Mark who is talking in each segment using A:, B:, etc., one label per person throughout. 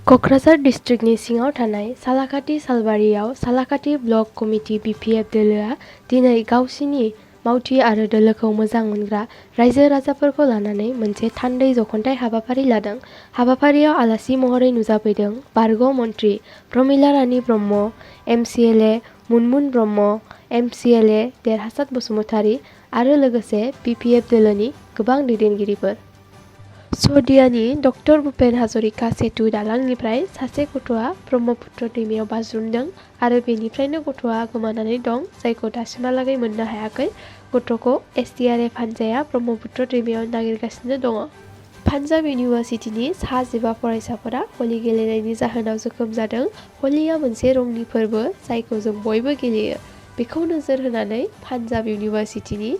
A: क'क्राझार डिस्ट्रिक्टनि सिङाव थानाय सालाकाटि सालबारियाव सालाकाटि ब्लक कमिटि BPF दोलोआ दिनै गावसिनि मावथि आरो दोलोखौ मोजां मोनग्रा रायजो राजाफोरखौ लानानै मोनसे थान्दै जख'न्थाइ हाबाफारि लादों। हाबाफारियाव आलासि महरै नुजाफैदों बारग' मन्त्रि प्रमिला रानी ब्रह्म, MCLA मुनमुन ब्रह्म, MCLA देरहासात बसुमतारी आरो लोगोसे BPF दोलोनि गोबां दैदेनगिरिफोर। सदियानि डक्टर भुपेन हाजरिका सेतु दालांनिफ्राय सासे गथ'आ ब्रह्मपुत्र दैमायाव बाज्रुमदों आरो बेनिफ्रायनो गथ'आ गोमानानै दं, जायखौ दासिमहालागै मोननो हायाखै। गथ'खौ SDRF हानजाया ब्रह्मपुत्र दैमायाव नागिरगासिनो दङ। पान्जाब इउनिभार्सिटिनि सा 15 फरायसाफोरा हलि गेलेनायनि जाहोनाव जोखोम जादों। हलिआ मोनसे रंनि फोरबो जायखौ जों बयबो गेलेयो। बेखौ नोजोर होनानै पान्जाब इउनिभार्सिटिनि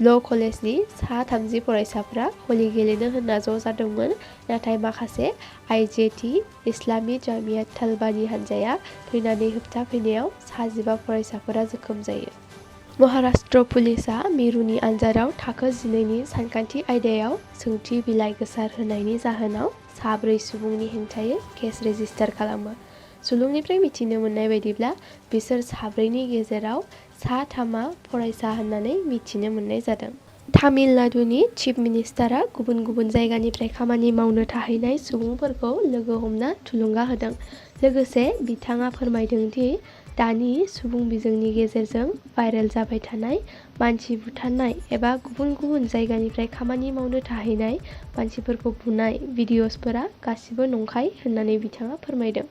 A: ल' कलेजनि सा 30 फरायसाफोरा हलि गेलेनो होनना ज' जादोंमोन, नाथाय माखासे IJT इस्लामी जामियात तालबानि हानजाया फैनानै होबथाफैनायाव सा 15 फरायसाफोरा जोखोम जायो। महाराष्ट्र पुलिसआ मिरुनि आनजादाव थाखो 12नि सानखान्थि आयदायाव सोंथि बिलाइ गोसारहोनायनि जाहोनाव साब्रै सुबुंनि हेंथायै केस रेजिस्टार खालामो। सुलुंनिफ्राय मिथिनो मोननाय बायदिब्ला बिसोर साब्रैनि गेजेराव सा 3आ फरायसा होननानै मिथिनो मोननाय जादों। तामिल नाडुनि चिफ मिनिस्टारआ गुबुन गुबुन जायगानिफ्राय खामानि मावनो थाहैनाय सुबुंफोरखौ लोगो हमना थुलुंगा होदों। लोगोसे बिथाङा फोरमायदों दि दानि सुबुं बिजोंनि गेजेरजों भाइरेल जाबाय थानाय मानसि बुथारनाय एबा गुबुन गुबुन जायगानिफ्राय खामानि मावनो थाहैनाय मानसिफोरखौ बुनाय भिडिअ'सफोरा गासिबो नंखाय होननानै बिथाङा फोरमायदों।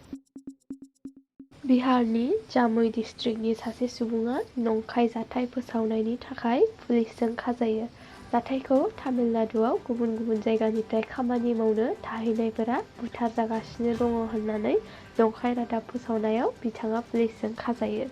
A: बिहारनि जामुई डिस्ट्रिक्टनि सासे सुबुङा नंखाय जाथाय फोसावनायनि थाखाय पुलिसजों खाजायो। जाथायखौ तामिलनाडुआव गुबुन गुबुन जायगानिफ्राय खामानि मावनो थाहैनायफोरा बुथारजागासिनो दङ होननानै नंखाय रादाब फोसावनायाव बिथाङा पुलिसजों खाजायो।